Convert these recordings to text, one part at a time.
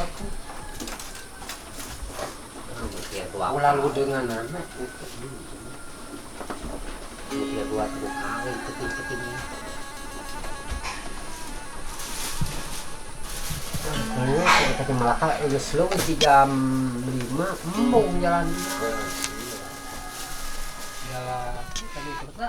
Aku Ulah lu dengan anak dia dua tiga kali keting-ketingnya. Kita ke Malaka geus slow di jam 5 embung jalan. Jalan tadi kereta.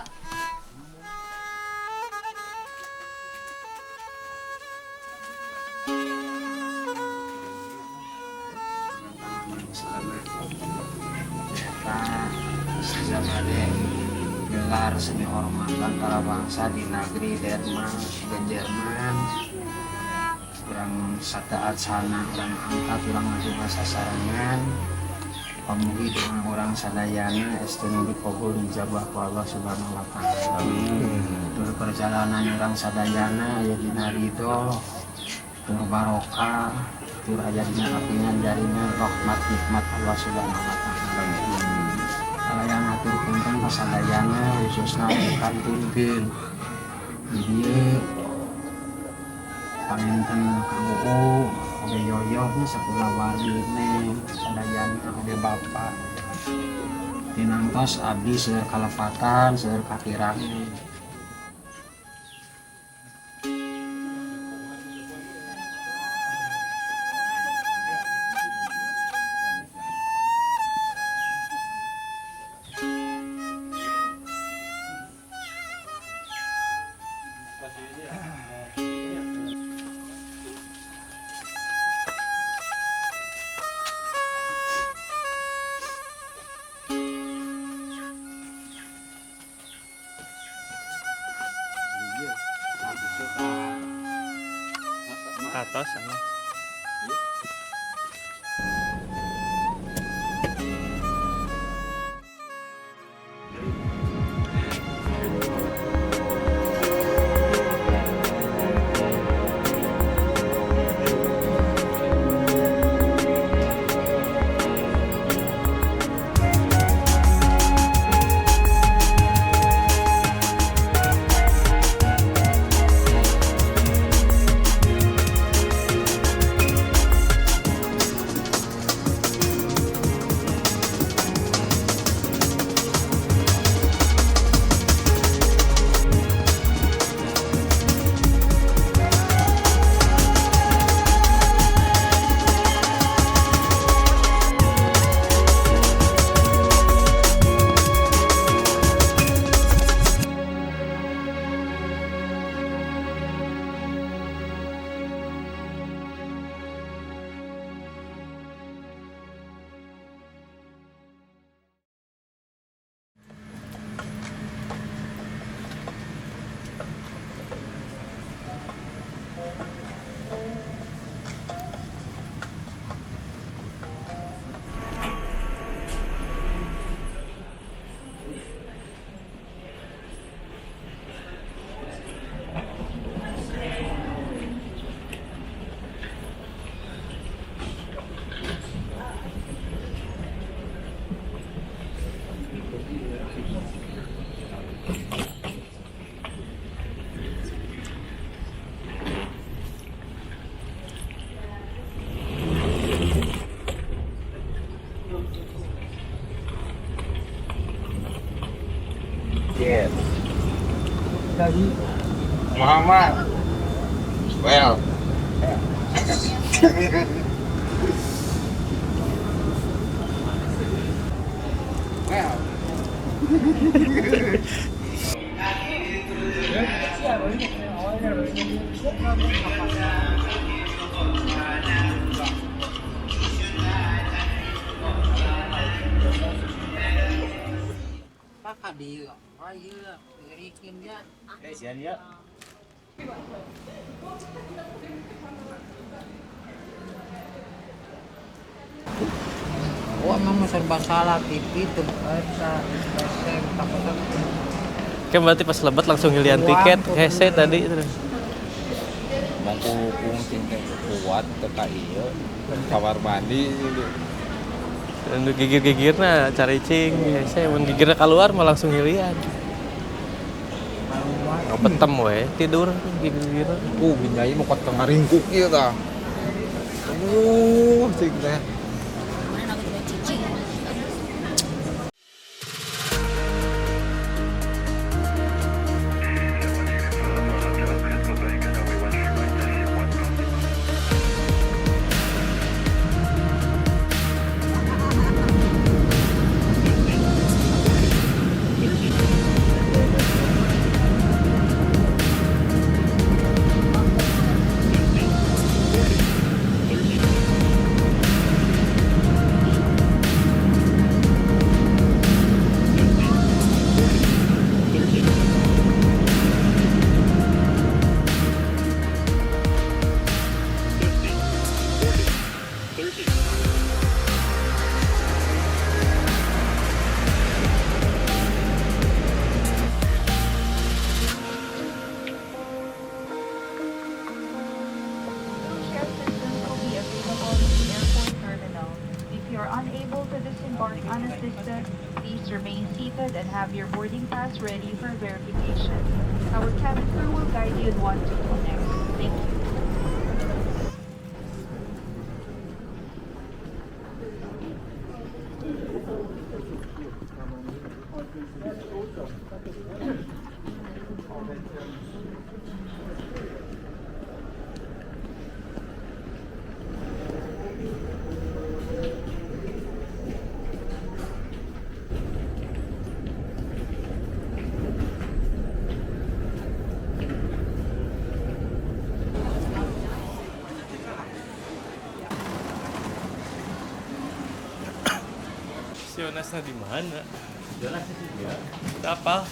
Gelar seni hormatan para bangsa di negeri Denmark dan Jerman. Kurang sataat sana, kurang angkat, kurang ngajungan sasarangan. Pamugi dengan orang sadayana estu nu dikabul dijabah ku Allah Subhanahu wa taala. Tur perjalanan orang sadayana aya dina ridho, tur barokah, tur aya dina kapungan jaringan rahmat nikmat Allah Subhanahu wa taala. Kalayan atur punten kasadayana khususna kantunkeun di dieu panginten Kang Uu oge Yoyo nya sakulawargi neng sadayana oge bapak tinantos abdi seueur kalepatan seueur kakirangan. Atas sana. Muhammad. Well. Well. Pak di ayo ngerikin ya. Sian ya. Wah, mama serba salah TV tuh eta peseng takut. Kan berarti pas lebat langsung ngilian tiket hese tadi terus. Mangku kungcing teh kuat teu ka ieu kamar mandi gitu. Dan gigir-gigirna cari cing hese mun gigirna keluar mah langsung ngilian. Betem we tidur gigir-gigirna. Binyai mau kuat ngaringkuk ieu tah. Aduh, cing teh. Kemarin aku juga cicing. Wheelchair systems will be available in the airport terminal. If you are unable to disembark unassisted, please remain seated and have your boarding pass ready for verification. Our cabin crew will guide you on what to do next. Thank you. Si Yonasnya di mana? Jonas sih ya. Apa?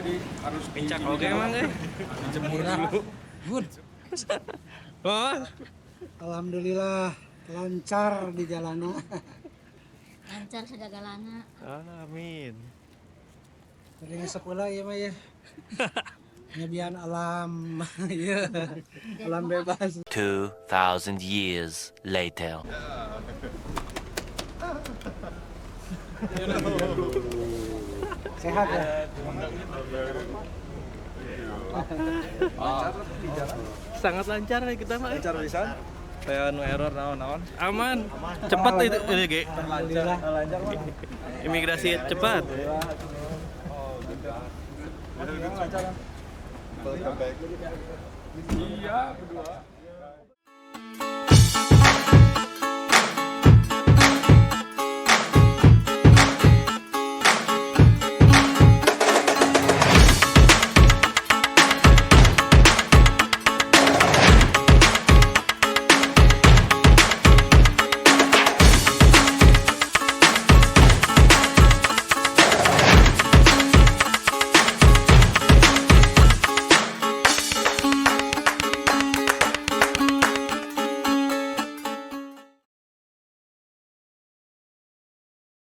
Jadi harus Pincak oke emang eh. dijemur dulu. Good. Wah, Alhamdulillah lancar di jalanan. Lancar segalanya. amin. Dari sekolah ya mah ya. Nyebian alam, ya, alam bebas. 2,000 years later. Sehat ya. Sangat lancar ya kita mah. Lancar pisan. Kayak nu error naon-naon. Aman. Cepat itu ini, Ge. Alhamdulillah. Lancar mah. Imigrasi cepat. Oh, gitu. Lancar. Welcome back. Iya, berdua.